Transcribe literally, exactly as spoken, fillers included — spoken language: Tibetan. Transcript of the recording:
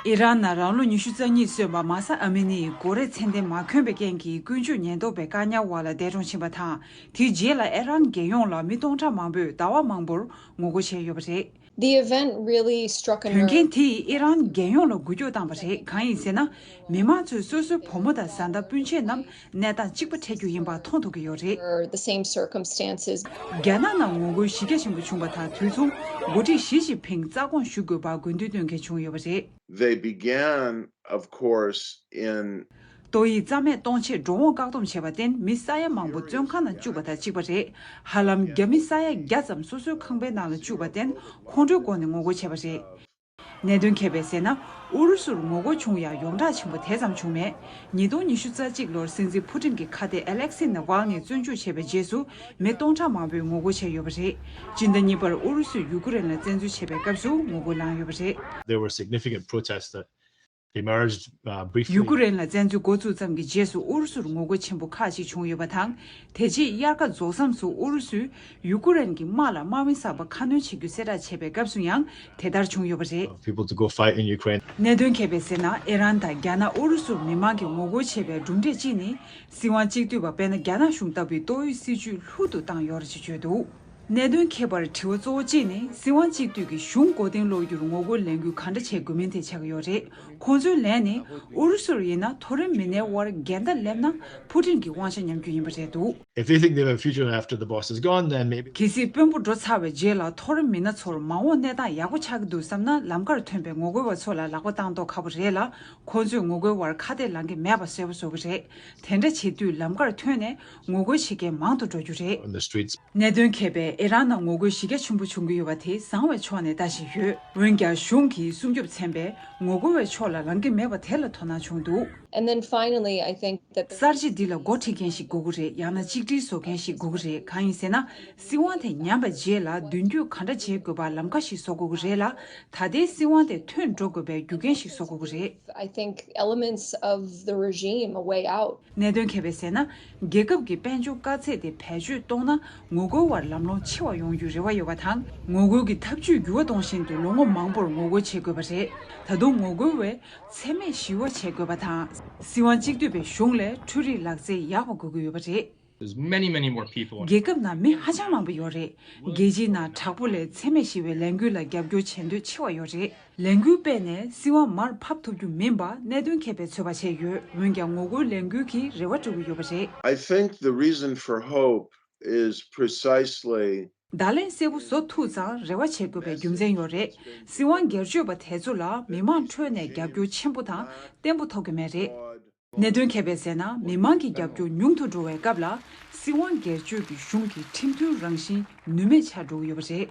ཨི་རན་ནང་རང་ལོ་ཉི་ཤུ་རྩ་གཉིས་སོན་པ་མཱ་ས་ཨ་མི་ནི་ཡིས་གོ་རེ་ཚད་ལྡན་མ་གྱོན་པའི་རྐྱེན་གྱིས་ཀུན་སྤྱོད་ཉེན་རྟོག་པའི་བཀག་ཉར་འོག་ལ་འདས་གྲོངས་ཕྱིན་པ་དང་། དེའི་རྗེས་ལ་ཨི་རན་རྒྱལ་ཡོངས་ལ་མི་སྟོང་ཕྲག་མང་པོས་ཟླ་བ་མང་པོར་ངོ་རྒོལ་བྱས་ཡོད་པ་རེད། The event really struck a དོན་རྐྱེན་དེས་ཨི་རན་རྒྱལ་ཡོངས་ལ་འགུལ་སྐྱོད་བཏང་བ་རེད། གང་ཡིན་ཟེར་ན། མི་མང་ཚོས་སོ་སོའི་བུ་མོ་དང་བཟའ་ཟླ་སྤུན་མཆེད་རྣམས་གནས་སྟངས་གཅིག་པ་འཕྲད་རྒྱུ་ཡིན་པ་མཐོང་ཐུབ་ཀྱི་ཡོད་རེད། The same circumstances. རྒྱ་ནག་ནང་ངོ་རྒོལ་གཞི་རྒྱ་ཆེན་པོ་བྱུང་བ་དང་དུས་མཚུངས་འགོ་ཁྲིད་ཞི་ཅིན་ཕིང་རྩ་དགོངས་ཞུ་དགོས་པར་དགོས་འདུན་བཏོན་མཁན་བྱུང་ཡོད་པ་རེད། They began, of course, in ཏོག་དབྱིབས་རྩ་མེད་གཏོང་ཆེད་འགྲོ་འོང་བཀག་སྡོམ་བྱས་པར་བརྟེན་མི་ས་ཡ་མང་པོ་བཙོན་ཁང་ནང་བཅུག་པ་དང་གཅིག་པ་རེད། ཧ་ལམ་རྒྱ་མི་ས་ཡ་བརྒྱ་ཙམ་སོ་སོའི་ཁང་པའི་ནང་ལ་བཅུག་པར་བརྟེན་ཁོང་ཁྲོའི་སྒོ་ནས་ངོ་རྒོལ་བྱས་པ་རེད། གནད་དོན་མཁས་པས་ཟེར་ན། ཨུ་རུ་སུར་ངོ་རྒོལ་བྱུང་ཡང་ཡོངས་གྲགས་ཆེན་པོ་དེ་ཙམ་བྱུང་མེད། ཉིས་སྟོང་ཉི་ཤུ་རྩ་གཅིག་ལོར་སྲིད་འཛིན་ཕུ་ཏིན་གྱི་ཁ་གཏད་ཨ་ལེག་སི་ནཱ་ཝལ་ནི་བཙོན་འཇུག་བྱས་པའི་རྗེས་སུ་མི་སྟོང་ཕྲག་མང་པོས་ངོ་རྒོལ་བྱས་ཡོད་པ་རེད། སྤྱི་ཟླ་གཉིས་པར་ཨུ་རུ་སུས་ཡུ་ཀེ་རེན་ལ་བཙན་འཛུལ་བྱས་པའི་སྐབས་སུ་ངོ་རྒོལ་ལངས་ཡོད་པ་རེད། There were significant protests that emerged uh, briefly. ཡུ་ཀེ་རེན་ལ་བཙན་འཛུལ་འགོ་ཚུགས་ཙམ་གྱི་རྗེས་སུ་ཨུ་རུ་སུར་ངོ་རྒོལ་ཆེན་པོ་ཁག་ཅིག་བྱུང་ཡོད་པ་དང་། དེ་རྗེས་དབྱར་ཁ་རྫོགས་མཚམས་སུ་ཨུ་རུ་སུས་ཡུ་ཀེ་རེན་གྱི་དམག་ལ་དམག་མི་གསར་པ་ཁ་སྣོན་བྱེད་རྒྱུ་གསལ་བསྒྲགས་བྱས་པའི་སྐབས་སུ་ཡང་དེ་ལྟར་བྱུང་ཡོད་པ་རེད། People to go fight in Ukraine. གནད་དོན་མཁས་པས་ཟེར་ན། ཨི་རན་དང་རྒྱ་ནག་ཨུ་རུ་སུར་མི་མང་གིས་ངོ་རྒོལ་བྱས་པའི་གྲུབ་འབྲས་གཅིག་ནི། སྲིད་དབང་གཅིག་སྡུད་པ་དཔེར་ན་རྒྱ་ནག་གཞུང་ལྟ་བུའི་ཏོག་དབྱིབས་སྲིད་བྱུས་ལྷུག་ཏུ་བཏང་ཡོད་རེད་ཅེས་བརྗོད་འདུག་གནད་དོན་མཁས་པར་དྲི་བ་གཙོ་བོ་གཅིག་ནི། སྲིད་དབང་གཅིག་སྡུད་ཀྱི་གཞུང་མགོ་རྟིང་སློག་རྒྱུར་ངོ་རྒོལ་ལས་འགུལ་ག་འདྲ་བྱེད་དགོས་མིན་དེ་ཆགས་ཀྱི་ཡོད་རེད། ཁོང་ཚོའི་ལན་ནི། ཨུ་རུ་སུར་ཡིན་ན་མཐོ་རིམ་མི་སྣའི་དབར་འགལ་ཟླ་སླེབས་ན་ཕུ་ཏིན་གྱི་དབང་ཆ་ཉམས་རྒྱུ་ཡིན་པ་རེད་འདུག If they think they have a future after the boss is gone, then maybe. གལ་སྲིད་དཔོན་པོ་འགྲོ་ཚར་བའི་རྗེས་ལ་མཐོ་རིམ་མི་སྣ་ཚོར་མ་འོངས་གནས་སྟངས་ཡག་པོ་ཆགས་ཀྱི་འདུག་བསམ་ན། ལམ་ཁར་ཐོན་པའི་ངོ་རྒོལ་བ་ཚོ་ལ་ལག་པ་བཏང་མདོག་ཁ་པོ་རེད་ལ། ཁོང་ཚོས་ངོ་རྒོལ་བར་ཁ་གཏད་ལངས་ཀྱི་མེད་པ་གསལ་པོ་བཟོ་གི་རེད། དེ་འདྲ་བྱེད་དུས་ལམ་ཁར་ཐོན་ནས་ངོ་རྒོལ་བྱེད་མཁན་མང་དུ་འགྲོ་རྒྱུ་རེད། On the streets. གནད་དོན་མཁས་པས་ཨི་རན་ནང་ངོ་རྒོལ་གཞི་རྒྱ་ཆེན་པོ་བྱུང་གི་ཡོད་པ་དེ་བཟང་བའི་ཕྱོགས་ནས་ལྟ་བཞིན་ཡོད། འོན་ཀྱང་གཞུང་གིས་སྲུང་སྐྱོབ་ཚན་པས་ངོ་རྒོལ་བའི་ཕྱོགས་ལ་ལངས་ཀྱི་མེད་པ་དེ་ལ་དོ་སྣང་བྱུང་འདུག And then finally, I think that the གསར་བརྗེ་འདི་ལ་འགོ་ཁྲིད་མཁན་ཞིག་དགོས་ཀྱི་རེད། ཡང་ན་གཅིག་སྒྲིལ་བཟོ་མཁན་ཞིག་དགོས་ཀྱི་རེད། གང་ཡིན་ཟེར་ན། སྲིད་དབང་དེ་ཉམས་པའི་རྗེས་ལ་མདུན་སྐྱོད་ག་འདྲ་བྱེད་དགོས་པར་ལམ་ཁ་ཞིག་བཟོ་དགོས་ཀྱི་རེད་ལ། ད་ལྟའི་སྲིད་དབང་དེ་ཐོན་འགྲོ་དགོས་པའི་རྒྱུ་རྐྱེན་ཞིག་བཟོ་དགོས་ཀྱི་རེད། I think elements of the regime a way out. གནད་དོན་མཁས་པས་ཟེར་ན། རྒྱལ་ཁབ་ཀྱི་དཔལ་འབྱོར་དཀའ་ཚེགས་དེ་བེད་སྤྱོད་གཏོང་ན་ངོ་རྒོལ་བར་ལམ་ལྷོང་ཆེ་བ་ཡོང་རྒྱུའི་རེ་བ་ཡོད་པ་དང་། ངོ་རྒོལ་གྱི་ཐབས་ཇུས་འགྱུར་བ་གཏོང་བཞིན་དུ་ལོ་ངོ་མང་པོར་ངོ་རྒོལ་བྱེད་དགོས་པ་རེད། ད་དུང་ངོ་རྒོལ་བས་འཚེ་མེད་ཞི་བ་བྱེད་དགོས་པ་དང་། སྲིད་དབང་གཅིག་སྡུད་པའི་གཞུང་ལས་འཕྲུལ་རིག་ལག་རྩལ་ཡག་པ་དགོས་ཀྱི་ཡོད་པ་རེད། There's many, many more people. རྒྱལ་ཁབ་ནང་མི་ཧ་ཅང་མང་པོ་ཡོད་རེད། རྒྱལ་སྤྱིའི་ནང་དྲག་པོ་ལས་འཚེ་མེད་ཞི་བའི་ལས་འགུལ་ལ་རྒྱབ་སྐྱོར་བྱེད་འདོད་ཆེ་བ་ཡོད་རེད། ལས་འགུལ་སྤེལ་ནས་སྲིད་དབང་མར་ཕབ་ཐུབ་རྒྱུ་མིན་པ་གནད་དོན་མཁས་པས་ཚོད་དཔག་བྱས་ཡོད། འོན་ཀྱང་ངོ་རྒོལ་ལས་འགུལ་གྱིས་རེ་བ་སྤྲོད་ཀྱི་ཡོད་པ་རེད། I think the reason for hope is precisely བརྡ་ལན་གསལ་པོ་བཟོ་ཐུབ་ཙང་རེ་བ་བྱེད་དགོས་པའི་རྒྱུ་མཚན་ཡོད་རེད། སྲིད་དབང་སྒེར་གཅོད་པ་དེ་ཚོ་ལ་མི་མང་ཁྲོད་ནས་རྒྱབ་སྐྱོར་ཆེན་པོ་དང་བརྟན་པོ་ཐོབ་ཀྱི་མེད་རེད། གནད་དོན་མཁས་པས་ཟེར་ན། མི་མང་གི་རྒྱབ་སྐྱོར་ཉུང་དུ་འགྲོ་བའི་སྐབས་ལ། སྲིད་དབང་སྒེར་གཅོད་ཀྱི་གཞུང་གི་ཁྲིམས་མཐུན་རང་བཞིན་ནུས་མེད་ཆགས་འགྲོ་གི་ཡོད་པ་རེད།